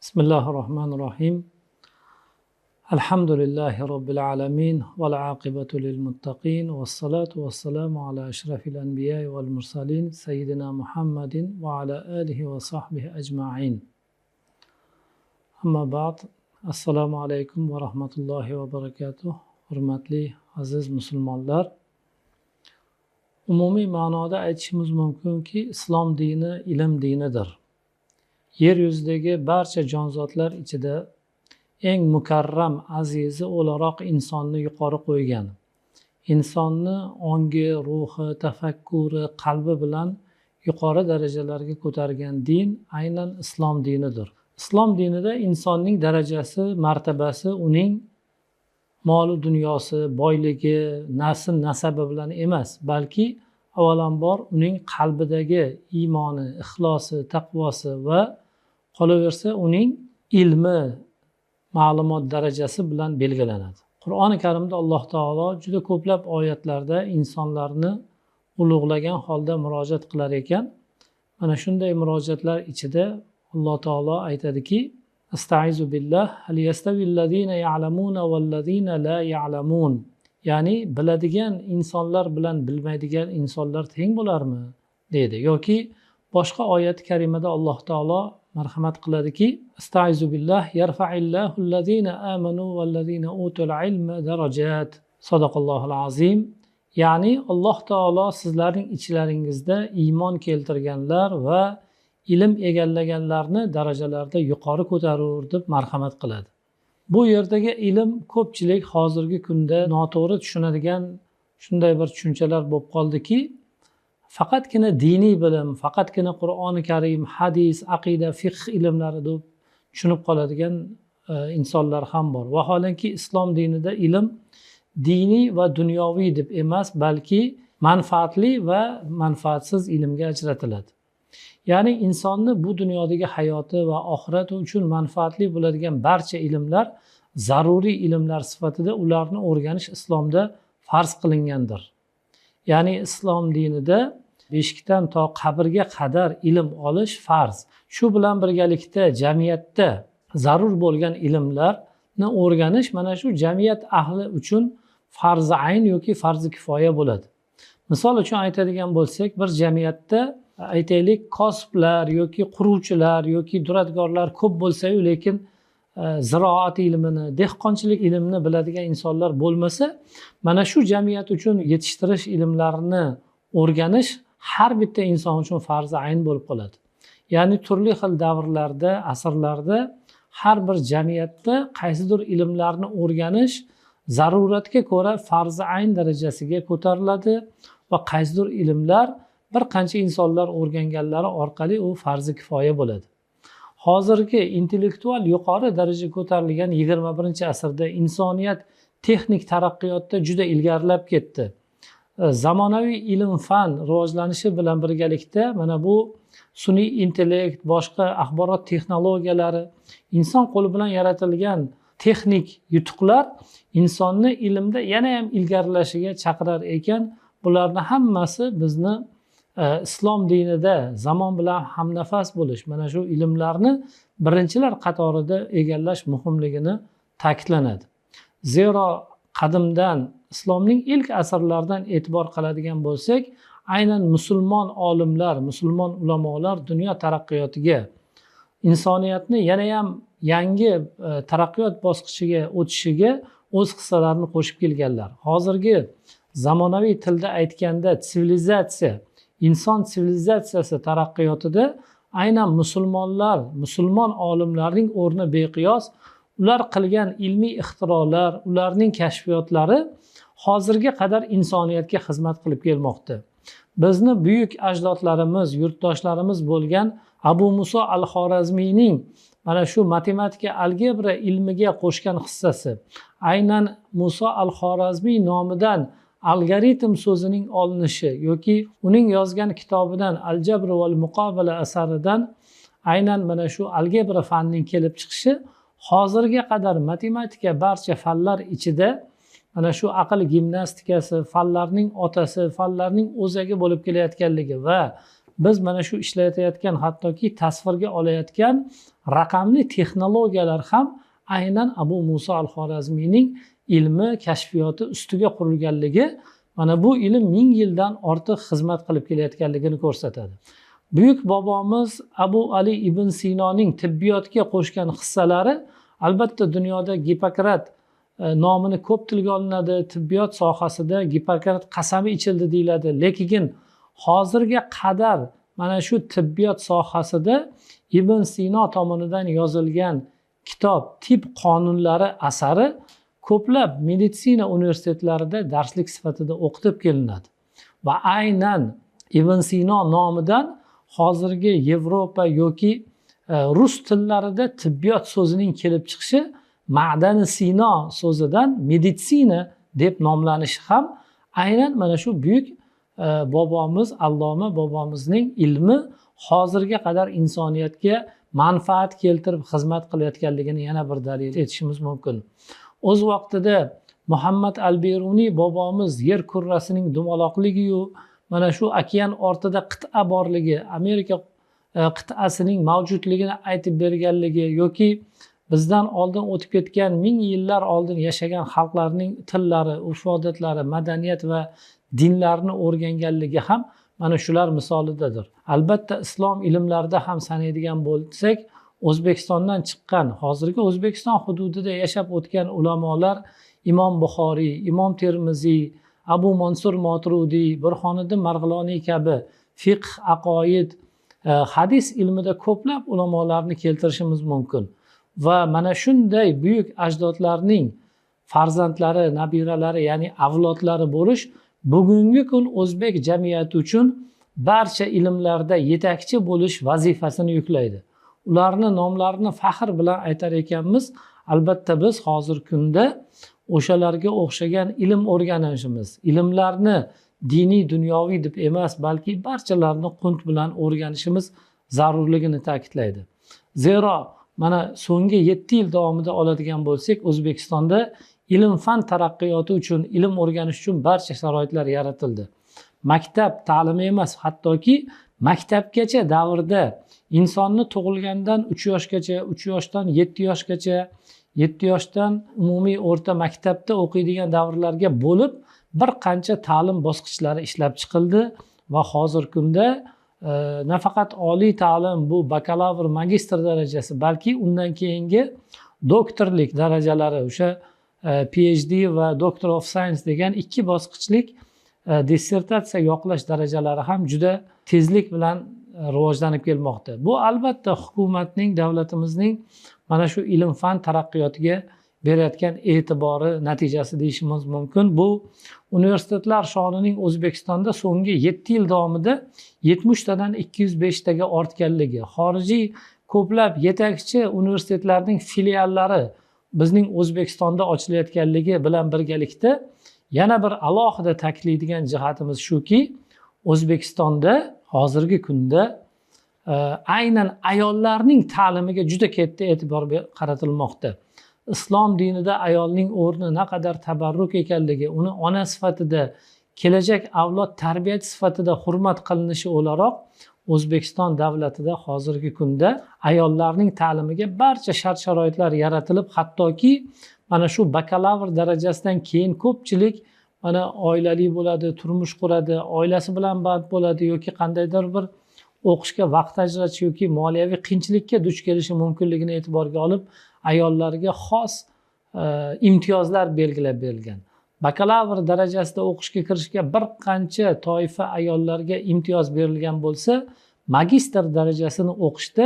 Bismillahir rohmanir rohim. Alhamdulillahi robbil alamin val aqibatu lil muttaqin vas salatu vas salamu ala ashrafil anbiya'i val mursalin sayyidina Muhammadin va ala alihi va sahbihi ajma'in. Amma ba'd. Assalomu alaykum va rahmatullohi va barakatuh. Hurmatli aziz musulmonlar, umumiy ma'noda aytishimiz mumkinki, islom dini ilm dinidir. Yer yuzidagi barcha jonzotlar ichida eng mukarram, azizi o'laroq insonni yuqori qo'ygan, insonni ongi, ruhi, tafakkuri, qalbi bilan yuqori darajalarga ko'targan din aynan islom dinidir. Islom dinida insonning darajasi, martabasi uning moli dunyosi, boyligi, nasl nasabi bilan emas, balki avvalambor uning qalbidagi iymoni, ixlosi, taqvosi va qolaversa uning ilmi, ma'lumot darajasi bilan belgilanadi. Qur'oni Karimda Alloh taolo juda ko'plab oyatlarda insonlarni ulug'lagan holda murojaat qilar ekan. Mana shunday murojaatlar ichida Alloh taolo aytadiki: Astaizu billah, hal yastavillazina ya'lamuna vallazina la ya'lamun. Ya'ni biladigan insonlar bilan bilmaydigan insonlar teng bo'larmi, deydi. Yoki boshqa oyat karimada Alloh taolo marhamat qiladiki: Astaizu billah, yarfa'illahu allazina amanu vallazina utul ilma darajat. Sadaqallohul azim. Ya'ni Alloh taolo sizlarning ichlaringizda iymon keltirganlar va ilm egallaganlarni darajalarda yuqori ko'tarur deb marhamat qiladi. Bu yerdagi ilm ko'pchilik hozirgi kunda noto'g'ri tushunadigan shunday bir tushunchalar bo'lib qoldiki, faqatgina diniy bilim, faqatgina Qur'oni Karim, hadis, aqida, fiqh ilmlari deb tushunib qoladigan insonlar ham bor. Vaholanki islom dinida ilm diniy va dunyoviy deb emas, balki manfaatli va manfaatsiz ilmga ajratiladi. Ya'ni insonni bu dunyodagi hayoti va oxirati uchun manfaatli bo'ladigan barcha ilmlar zaruriy ilmlar sifatida ularni o'rganish islomda farz qilingandir. Ya'ni islom dinida beshikdan to qabrga qadar ilm olish farz. Shu bilan birgalikda jamiyatda zarur bo'lgan ilmlarni o'rganish mana shu jamiyat ahli uchun farzi ayn yoki farzi kifoya bo'ladi. Misol uchun aytadigan bo'lsak, bir jamiyatda aytaylik kosiblar yoki quruvchilar yoki duradgorlar ko'p bo'lsa-yu, lekin ziroat ilmini, dehqonchilik ilmini biladigan insonlar bo'lmasa, mana shu jamiyat uchun yetishtirish ilmlarini o'rganish har bitta inson uchun farzi ayn bo'lib qoladi. Ya'ni turli xil davrlarda, asrlarda har bir jamiyatda qaysidir ilmlarni o'rganish zaruratga ko'ra farzi ayn darajasiga ko'tariladi va qaysidir ilmlar bir qancha insonlar o'rganganlari orqali u farzi kifoya bo'ladi. Hozirgi intellektual yuqori darajaga ko'tarilgan 21-asrda insoniyat texnik taraqqiyotda juda ilgarilab ketdi. Zamonaviy ilm-fan rivojlanishi bilan birgalikda mana bu sun'iy intellekt, boshqa axborot texnologiyalari, inson qo'li bilan yaratilgan texnik yutuqlar insonni ilmda yana ham ilgarilashiga chaqirar ekan. Bularning hammasi bizni islom dinida zamon bilan hamnafas bo'lish, mana shu ilmlarni birinchilar qatorida egallash muhimligini ta'kidlanadi. Zero qadimdan islomning ilk asrlaridan e'tibor qiladigan bo'lsak, aynan musulmon olimlar, musulmon ulamolar dunyo taraqqiyotiga, insoniyatni yana ham yangi taraqqiyot bosqichiga o'tishiga o'z hissalarini qo'shib kelganlar. Hozirgi zamonaviy tilda aytganda sivilizatsiya, inson sivilizatsiyasi taraqqiyotida aynan musulmonlar, musulmon olimlarning o'rni beqiyos. Ular qilgan ilmiy ixtirolar, ularning kashfiyotlari hozirga qadar insoniyatga xizmat qilib kelmoqda. Bizni buyuk ajdodlarimiz, yurtdoshlarimiz bo'lgan Abu Muso al-Xorazmiyning mana shu matematika, algebra ilmiga qo'shgan hissasi, aynan Muso al-Xorazmiy nomidan algoritm so'zining olinishi yoki uning yozgan kitobidan Al-Jabr val Muqobala asaridan aynan mana shu algebra fanining kelib chiqishi hozirga qadar matematika barcha fanlar ichida mana shu aql gimnastikasi, fanlarning otasi, fanlarning o'zagi bo'lib kelayotganligi va Biz mana shu ishlatayotgan, hattoki tasvirga olayotgan raqamli texnologiyalar ham aynan Abu Muso al-Xorazmiyning ilmi, kashfiyoti ustiga qurilganligi, mana bu ilm 1000 yildan ortiq xizmat qilib kelayotganligini ko'rsatadi. Buyuk bobomiz Abu Ali ibn Sinoning tibbiyotga qo'shgan hissalari albatta dunyoda Gippokrat nomini ko'p tilga olinadi, tibbiyot sohasida Gippokrat qasami ichildi deyiladi. Lekin hozirga qadar mana shu tibbiyot sohasida Ibn Sino tomonidan yozilgan kitob Tib qonunlari asari ko'plab meditsina universitetlarida darslik sifatida o'qitib kelinadi. Va aynan Ibn Sino nomidan hozirgi Yevropa yoki rus tillarida tibbiyot so'zining kelib chiqishi ma'dani Sino so'zidan meditsina deb nomlanishi ham aynan mana shu buyuk bobomiz, alloma bobomizning ilmi hozirga qadar insoniyatga manfaat keltirib xizmat qilayotganligini yana bir dalil etishimiz mumkin. O'z vaqtida Muhammad al-Beruniy bobomiz yer kurrasining dumaloqligi-yu mana shu okean ortida qit'a borligi, Amerika qit'asining mavjudligini aytib berganligi yoki bizdan oldin o'tib ketgan 1000 yillar oldin yashagan xalqlarning tillari, urf-odatlari, madaniyat va dinlarini o'rganganligi ham mana shular misolidadir. Albatta islom ilmlarida ham sanaydigan bo'lsak, O'zbekistondan chiqqan, hozirgi O'zbekiston hududida yashab o'tgan ulamolar Imom Buxoriy, Imom Termiziy, Abu Mansur Motrudiy, Burhoniddin Marg'iloniy kabi fiqh, aqoid, hadis ilmida ko'plab ulamolarni keltirishimiz mumkin. Va mana shunday buyuk ajdodlarning farzandlari, nabiralari, ya'ni avlodlari bo'lish bugungi kun o'zbek jamiyati uchun barcha ilmlarda yetakchi bo'lish vazifasini yuklaydi. Ularni nomlarini faxr bilan aytar ekanmiz, albatta biz hozir kunda o'shalarga o'xshagan ilm o'rganishimiz, ilmlarni diniy, dunyoviy deb emas, balki barchalarini qunt bilan o'rganishimiz zarurligini ta'kidlaydi. Zero mana so'nggi 7 yil davomida oladigan bo'lsak, O'zbekistonda ilm-fan taraqqiyoti uchun, ilm o'rganish uchun barcha sharoitlar yaratildi. Maktab ta'limi emas, hattoki maktabgacha davrda insonni tug'ilgandan 3 yoshgacha, 3 yoshdan 7 yoshgacha, 7 yoshdan umumiy o'rta maktabda o'qiydigan davrlarga bo'lib bir qancha ta'lim bosqichlari ishlab chiqildi va hozirgi kunda nafaqat oliy ta'lim, bu bakalavr, magistr darajasi, balki undan keyingi doktorlik darajalari, o'sha PhD va Doctor of Science degan 2 bosqichlik dissertatsiya yoqlash darajalari ham juda tezlik bilan rivojlanib kelmoqda. Bu albatta hukumatning, davlatimizning mana shu ilm-fan taraqqiyotiga berayotgan e'tibori natijasi deyishimiz mumkin. Bu universitetlar sonining O'zbekistonda so'nggi 7 yil davomida 70 tadan 205 taga ortganligi, xorijiy ko'plab yetakchi universitetlarning filiallari bizning O'zbekistonda ochilayotganligi bilan birgalikda yana bir alohida ta'kidlaydigan jihatimiz shuki, O'zbekistonda hozirgi kunda aynan ayollarning ta'limiga juda katta e'tibor qaratilmoqda. Islom dinida ayolning o'rni naqadar tabarruk ekanligi, uni ona sifatida, kelajak avlod tarbiyachi sifatida hurmat qilinishi o'laroq O'zbekiston davlatida hozirgi kunda ayollarning ta'limiga barcha shart-sharoitlar yaratilib, hattoki mana shu bakalavr darajasidan keyin ko'pchilik mana oilali bo'ladi, turmush quradi, oilasi bilan band bo'ladi yoki qandaydir bir o'qishga vaqt ajratish yoki moliyaviy qiyinchilikka duch kelishi mumkinligini e'tiborga olib, ayollarga xos imtiyozlar belgilab berilgan. Bakalavr darajasida o'qishga kirishga bir qancha toifa ayollarga imtiyoz berilgan bo'lsa, magistr darajasini o'qishda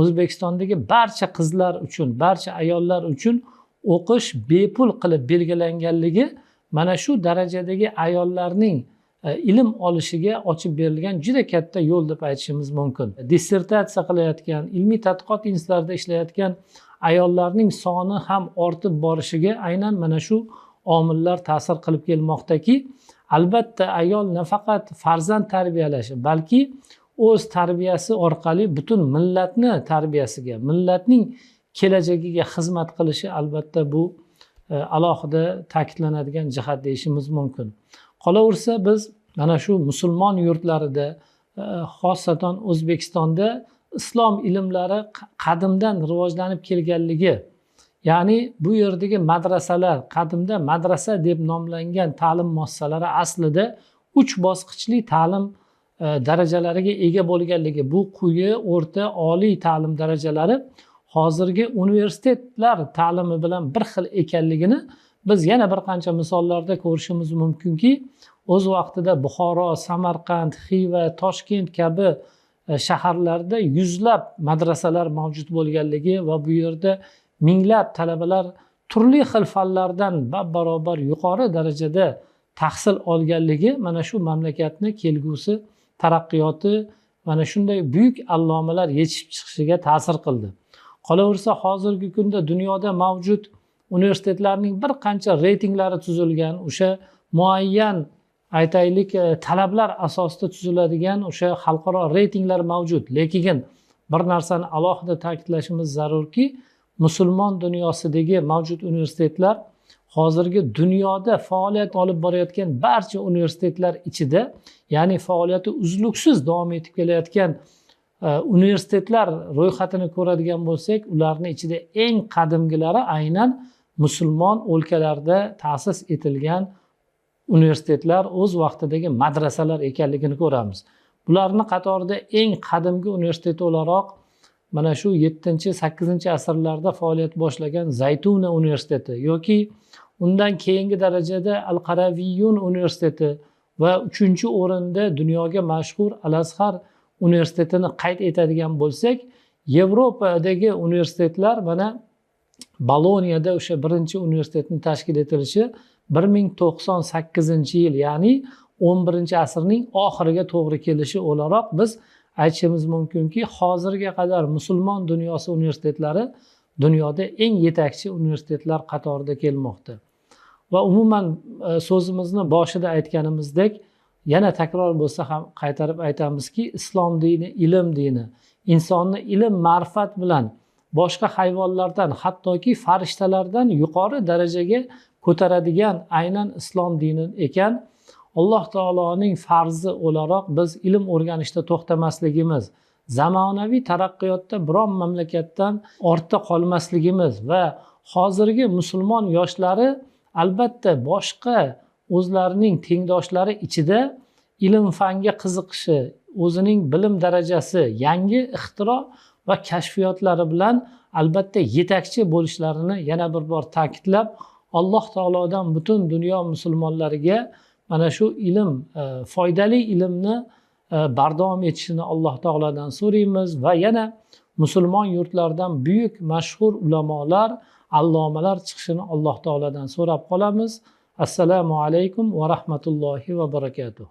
O'zbekistondagi barcha qizlar uchun, barcha ayollar uchun o'qish bepul qilib belgilanganligi mana shu darajadagi ayollarning ilm olishiga ochib berilgan juda katta yo'l deb aytishimiz mumkin. Dissertatsiya qilayotgan, ilmiy tadqiqot institutlarida ishlayotgan ayollarning soni ham ortib borishiga aynan mana shu omillar ta'sir qilib kelmoqdaki, albatta ayol nafaqat farzand tarbiyalashi, balki o'z tarbiyasi orqali butun millatni tarbiyasiga, millatning kelajagiga xizmat qilishi albatta bu alohida ta'kidlanadigan jihat deyishimiz mumkin. Qolaversa biz mana shu musulmon yurtlarida, Xosatan O'zbekistonda islom ilmlari qadimdan rivojlanib kelganligi, ya'ni bu yerdagi madrasalar, qadimda madrasa deb nomlangan ta'lim muassasalari aslida 3 bosqichli ta'lim darajalariga ega bo'lganligi, bu quyi, o'rta, oliy ta'lim darajalari hozirgi universitetlar ta'limi bilan bir xil ekanligini biz yana bir qancha misollarda ko'rishimiz mumkinki, o'z vaqtida Buxoro, Samarqand, Xiva, Toshkent kabi shaharlarda yuzlab madrasalar mavjud bo'lganligi va bu yerda minglab talabalar turli xil fanlardan bab-barobar yuqori darajada tahsil olganligi mana shu mamlakatni kelgusi taraqqiyoti, mana shunday buyuk allomalar yetishib chiqishiga ta'sir qildi. Qolaversa, hozirgi kunda dunyoda mavjud universitetlarning bir qancha reytinglari tuzilgan, o'sha muayyan aytaylik talablar asosida tuziladigan o'sha xalqaro reytinglar mavjud. Lekin bir narsani alohida ta'kidlashimiz zarurki, musulmon dunyosidagi mavjud universitetlar hozirgi dunyoda faoliyat olib borayotgan barcha universitetlar ichida, ya'ni faoliyati uzluksiz davom etib kelayotgan universitetlar ro'yxatini ko'radigan bo'lsak, ularning ichida eng qadimgilari aynan musulmon o'lkalarda ta'sis etilgan universitetlar, o'z vaqtidagi madrasalar ekanligini ko'ramiz. Bularning qatorida eng qadimgi universitet o'laroq mana shu 7-8 asrlarda faoliyat boshlagan Zaytuna universiteti yoki undan keyingi darajada Al-Qaraviyun universiteti va 3-o'rinda dunyoga mashhur Al-Azhar universitetini qayd etadigan bo'lsak, Yevropadagi universitetlar mana Boloniyada o'sha birinchi universitetning tashkil etilishi 1098-yil, ya'ni 11-asrning oxiriga to'g'ri kelishi o'laroq biz aytishimiz mumkinki, hozirga qadar musulmon dunyosi universitetlari dunyoda eng yetakchi universitetlar qatorida kelmoqda. Va umuman so'zimizni boshida aytganimizdek, yana takror bo'lsa ham qaytarib aytamizki, islom dini ilm dini, insonni ilm ma'rifat bilan boshqa hayvonlardan, hattoki farishtalardan yuqori darajaga ko'taradigan aynan islom dini ekan. Alloh taoloning farzi o'laroq biz ilm o'rganishda to'xtamasligimiz, zamonaviy taraqqiyotda biron mamlakatdan ortda qolmasligimiz va hozirgi musulmon yoshlari albatta boshqa o'zlarining tengdoshlari ichida ilm fanga qiziqishi, o'zining bilim darajasi, yangi ixtiro va kashfiyotlari bilan albatta yetakchi bo'lishlarini yana bir bor ta'kidlab, Alloh taolodan butun dunyo musulmonlariga mana shu ilm, foydali ilmni bardavom etishini Alloh taolodan so'raymiz va yana musulmon yurtlardan buyuk mashhur ulamolar, allomalar chiqishini Alloh taolodan so'rab qolamiz. Assalomu alaykum va rahmatullohi va barakatuh.